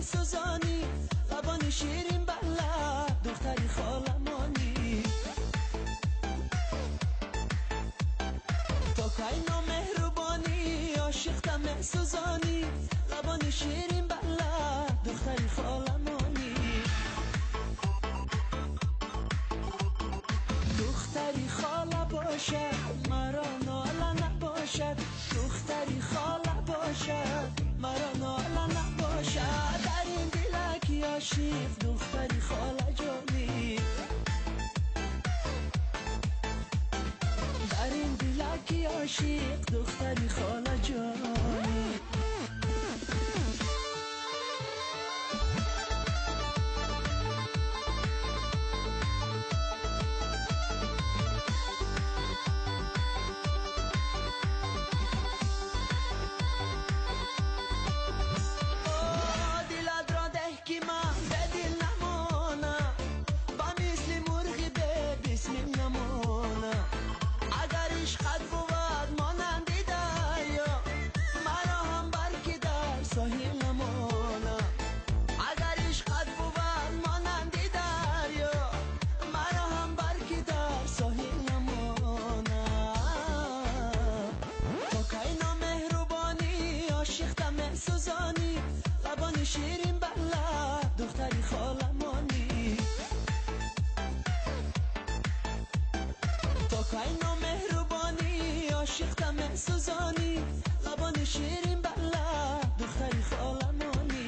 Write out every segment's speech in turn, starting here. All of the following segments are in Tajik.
месӯзонӣ, лабони ширин бала духтари холамонӣ. То кай номеҳрубонӣ ошиқта месӯзонӣ, лабони ширин бала духтари холамонӣ. Духтари хола бошад, маро нола набошад. Духтари хола бошад, маро нола набошад. Дар ин дилаки ошиқ духтари хола ҷонӣ. Дар ин дилаки ошиқ духтари хола ҷонӣ. Сӯзонӣ, лабони ширин бала духтари холамонӣ. То кай номеҳрубонӣ ошиқта месӯзонӣ, лабони ширин бала духтари холамонӣ.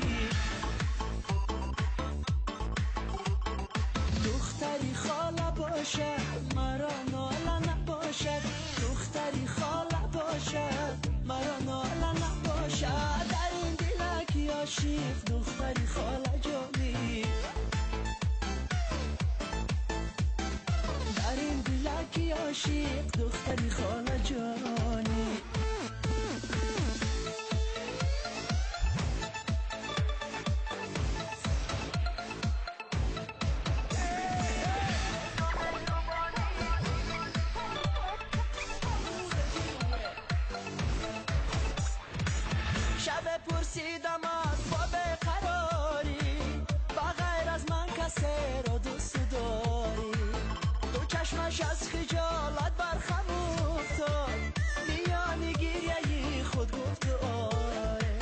Духтари хола бошад, маро нола набошад. Духтари хола бошад, маро нола набошад. Дар ин дилаки ошиқ духтари хола ҷонӣ. Дар ин дилаки ошиқ духтари хола ҷонӣ. Шаб пурсидам аз бо беқарорӣ, ба ғайр аз ман касеро дӯст дорӣ. Ду чашмаш аз хиҷолат бархам уфтод, миёни гиряи худ гуфт оре.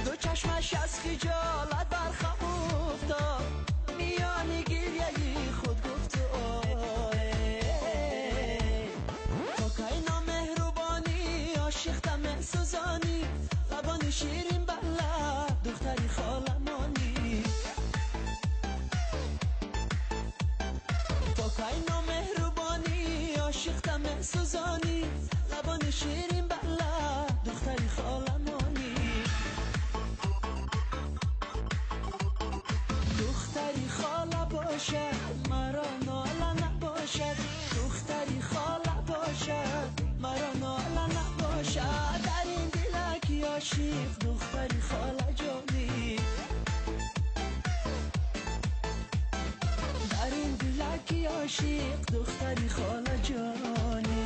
Ду чашмаш аз хиҷолат бархам уфтод, миёни гиряи худ гуфт оре. То кай номеҳрубонӣ ошиқта месӯзонӣ, лабони ширин бала духтари холамонӣ. То кай номеҳрубонӣ ошиқта месӯзонӣ, лабони ширин бала духтари холамонӣ. Духтари хола бошад, маро нола набошад. Духтари хола бошад, маро нола набошад. Дар ин дилаки ошиқ духтари хола ҷонӣ. Дар ин дилаки ошиқ духтари хола ҷонӣ.